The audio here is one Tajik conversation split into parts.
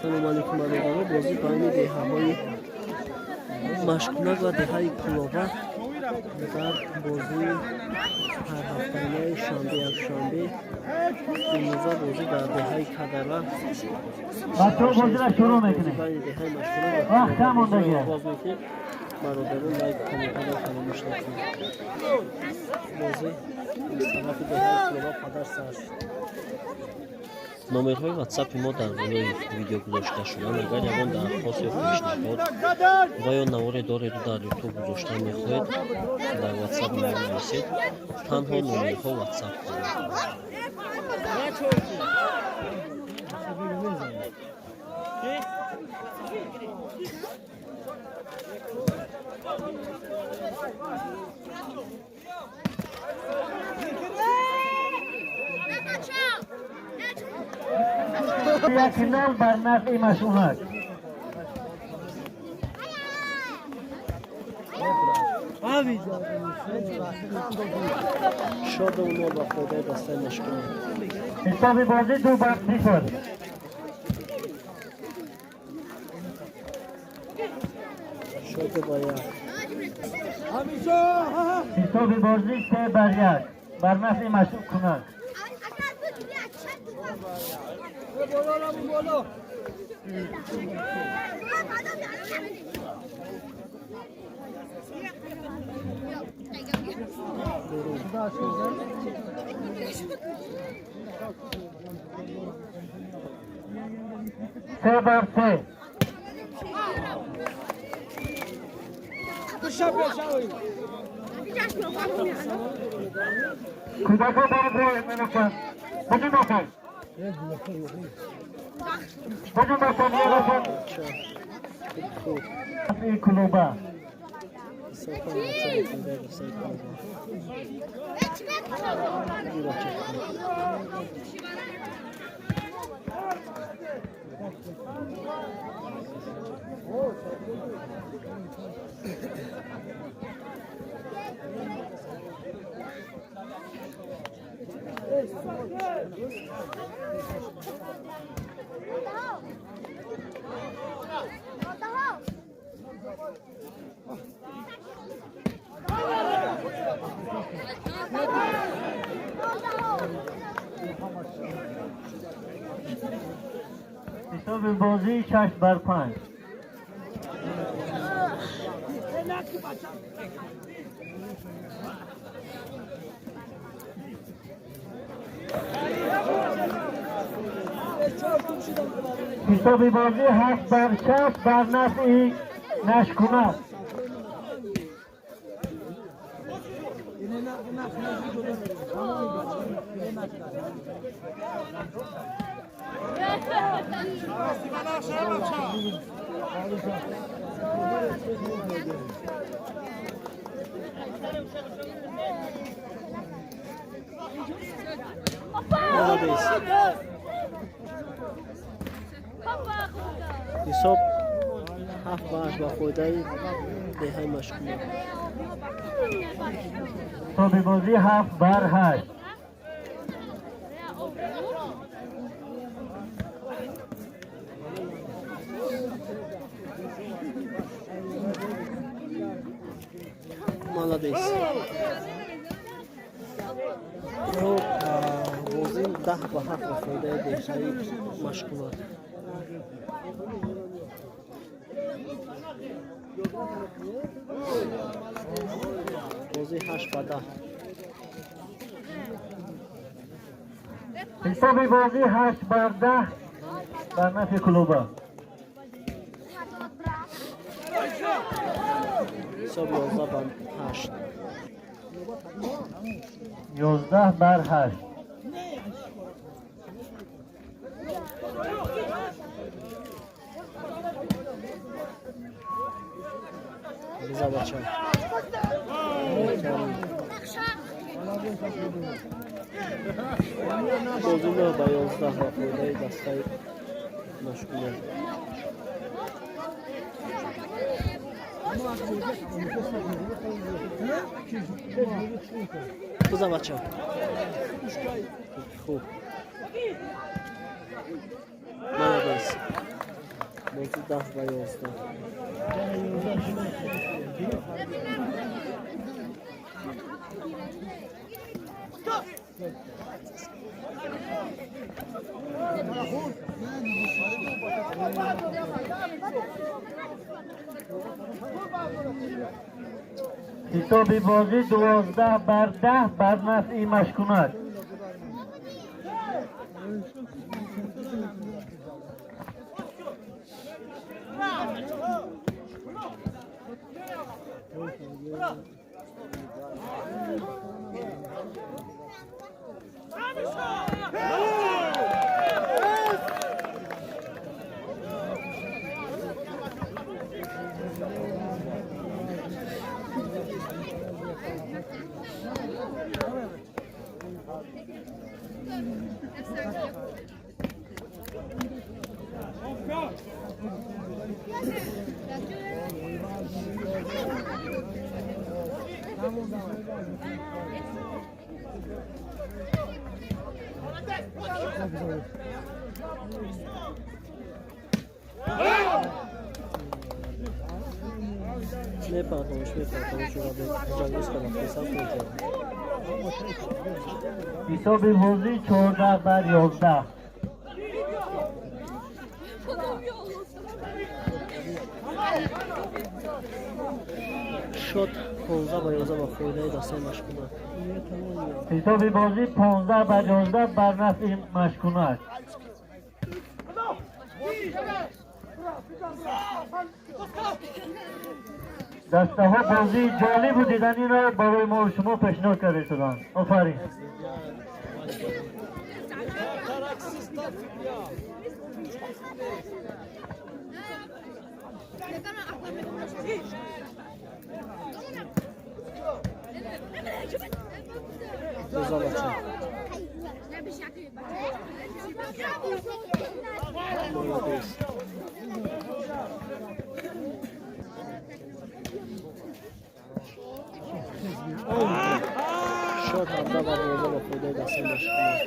Салому алейкум, бародаро. Бозӣ байни деҳаҳои Машкунак ва деҳаи Кулоба дар бозии ҳарҳафтанаи шанбе, якшанбе. Имрӯза бозӣ дар деҳаи Кадара. Бачаҳо, бозиро шурӯъ мекунем. Байни деҳаи Машкунак ва Вақт кам Кулоба мондагӣ. оғоз мекунем. Бародарон, лайк, комментария фаромӯш накунед. Бозӣ аз тарафи деҳаи Кулоба падар сар шуд. Номерҳои ватсапи мо дар болои видео гузошта шуданд. Агар ягон дархост ё пешниҳод ва ё наворе дореду дар Ютуб гузошта мехоҳед, дар ватсап мо нависед. Танҳо номерҳо ватсап дорад. 1-0 бар нафъи Машунак. Шоду нол ба фоидаи дастаи Машкунак. Ҳисоби бозӣ 2-0. 6-1. Ҳисоби бозӣ 3-1 бар нафъи Машкунак. Берун. 3-3. Кӯдакҳо бо буҷун бошанд, буҷун бошанд, я бошанд. Ча хуб. Нафъи Кулоба. Ҳисоб бача ба фоидаи дастаи Кулоба. Бача хуб. Ҳисоби бозӣ 6-5. Ҳисоби бозӣ 7-6 бар нафъи Нашкунак. Молодец. Ҳисоб 7-8 ба фоидаи деҳаи Машкунак. Ҳисоби бозӣ 7-8. Молодец. Хуб, бозӣ 10-7 ба фоидаи деҳаи Машкунак. Бозӣ 8-10. Ҳисоби бозӣ 8-10 бар нафъи Кулоба. Ҳисоб 11-8. 11-8. Биза, бача. Беҳтарин. Бозӣ 9-11 ба фоидаи дастаи Машкунак. Биза, бача. Хуб. Молодец. Бозӣ 10-11. Ҳисоби бозӣ 12-10 бар нафъи Машкунак. Мепардониш, мепардониш, ҳисоби бозӣ 14-11. Шод 15-11 ба фоидаи дастаи Машкунак. Ҳисоби бозӣ 15-11 бар нафъи Машкунак. Дастаҳо бозии ҷолибу диданиро барои мо шумо пешниҳод карда шуданд. Офарин. Шод 17-11 ба фоидаи дастаи Машкунак.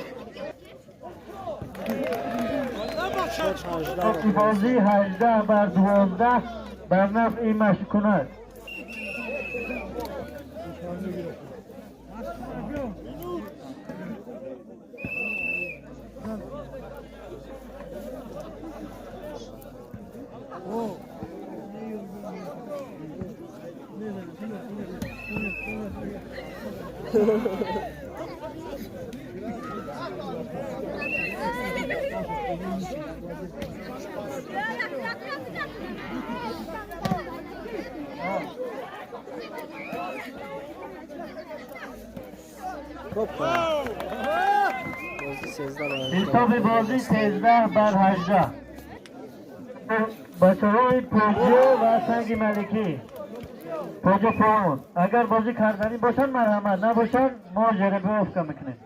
Шод 18 бозӣ 18-12 бар нафъи Машкунак. ҳисоби бозӣ 13-18. Бачаҳои Пӯҷо ва Санги Маликӣ, Пӯҷо поён. Агар бозӣ карданӣ бошанд, марҳамат, набошанд, мо жеребьёвка мекунем.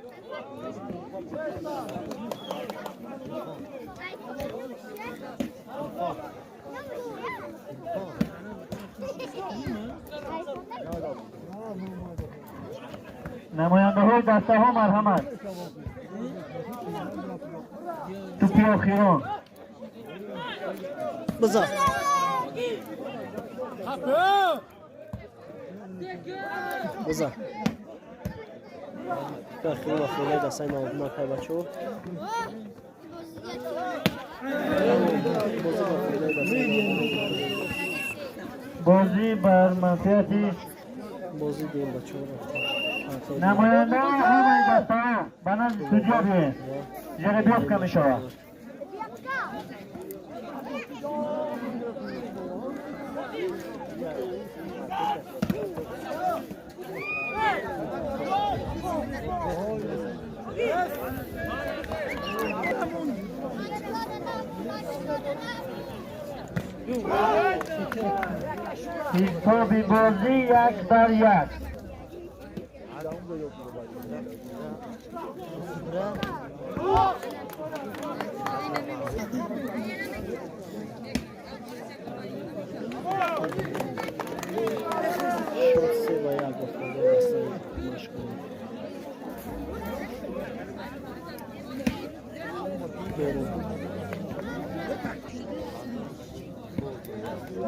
Намояндаҳои дастаҳо марҳамат. Тӯпи охирон. Бизан. Бизан. Тӯпи охирон ба фоидаи дастаи Навдунак ай бачаҳо. Бозӣ ба фоидаи дастаи Бозӣ бар манфиати бозӣ дем бачаҳо рафта. Намояндаҳои ҳамаи дастаҳо ба назди судья биёед. Жеребьёвка мешавад. Ҳисоби бозӣ 1-1. Шод 3-1 ба фоидаи дастаи Машкунак. Берун.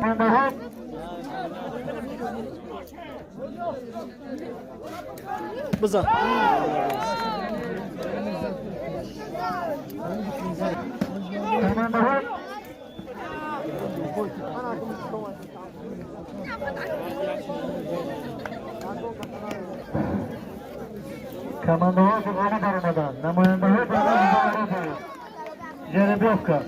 Командаҳо Бизан. Командаҳо командаҳо ки ғолиб баромаданд, намояндаҳо ба жеребьёвка.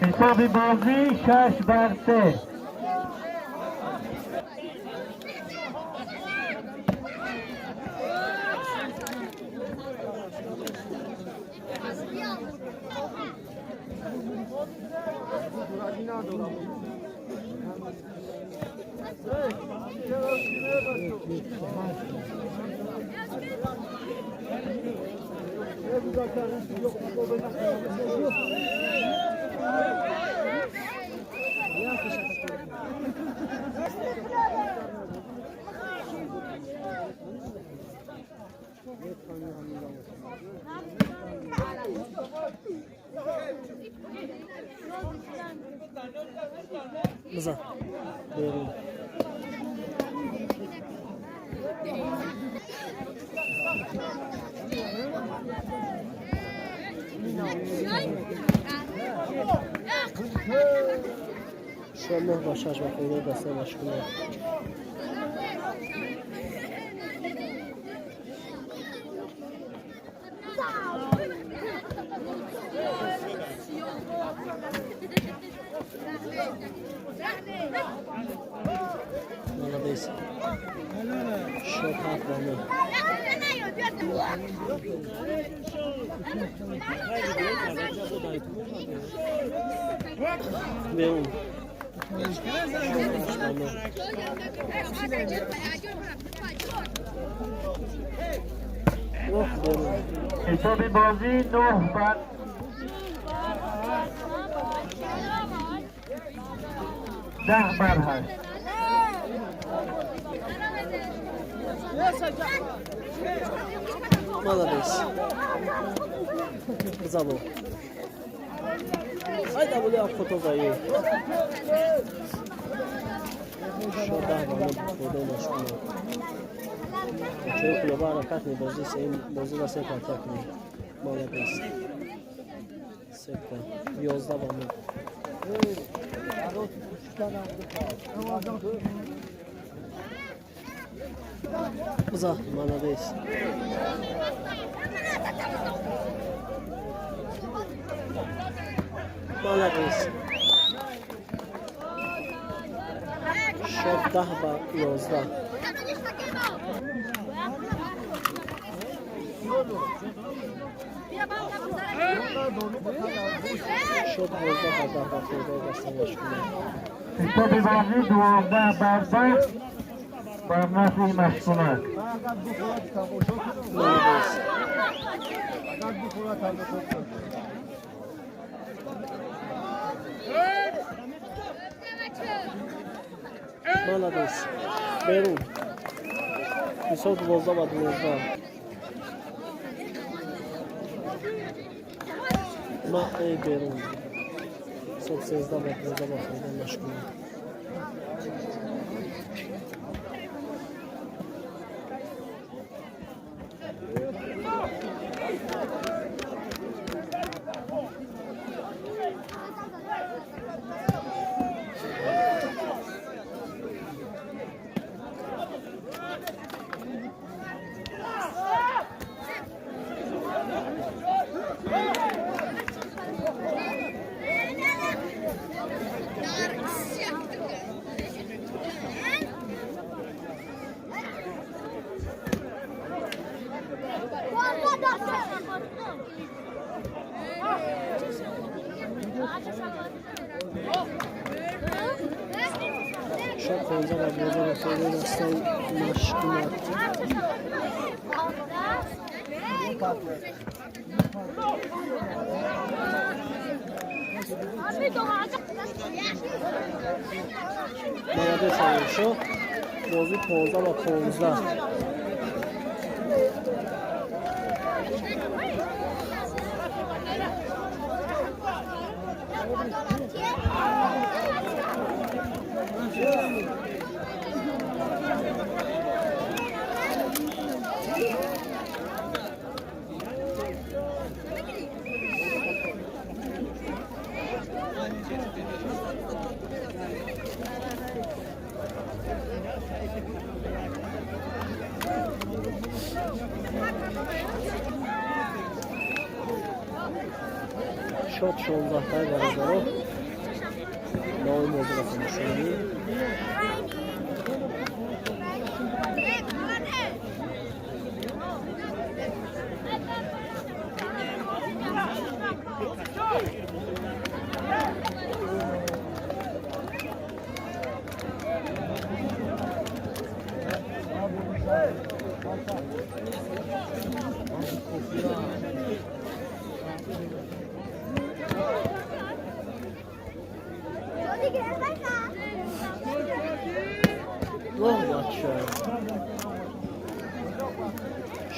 Ҳисоби бозӣ 6-3. Бизан. Берун. Шо 9-6 ба фоидаи дастаи машғулият. Молодец. Шо 7-9. Берун. 8-9. Оҳ, берун. Ҳисоби бозӣ 9 бар 10 бар 8. Молодец. Бизан. Ай да були абхотозаи. Шо 10-9 фоидаи машғулият. Бачаҳои клуба ҳаракат мебозӣ сеюм бозиро се партия кунем. Молодец. Сетка. 11-9. Биза, молодец. Молодец. Шо 10-11. Шо 12-10 ба фоидаи дастаи машғулият. Ҳисоби бозӣ 12-10 бар нафъи машғулак. Молодец. Молодец. Берун. Ҳисоб 12-12. Ма эй берун. Ҳисоб 13-12 ба фоидаи машғулият. Шо 15-12 ба фоидаи дастаи машғулият. Молодец, Амиршо. Бозӣ 15-15. Шот 16-тай бародаро. Давоми бозиро тамошо кунед.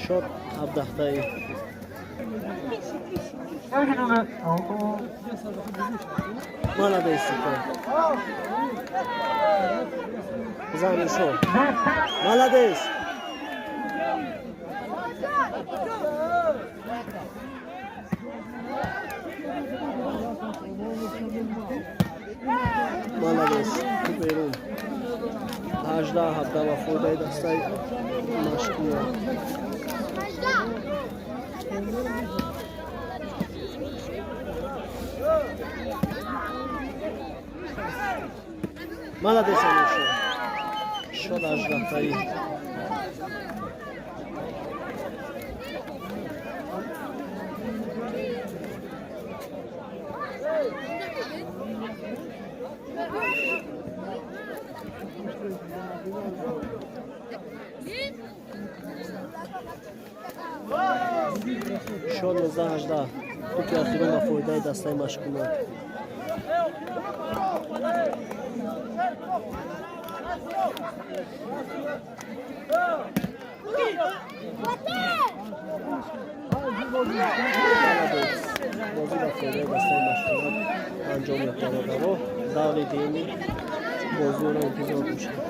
Шот 17-таи. Молодец, Замишо. Молодец. Молодец. Берун. 18-17 ба фоидаи дастаи машкуна. Молодец, Амиршо. Шот 18-таи. Шот 19-18. Тӯпи охирон ба фоидаи дастаи машкуна. Бозӣ ба фоидаи дастаи машкуна анҷом ёфт, бародаро. Даври дуюми бозиро интизор бошед.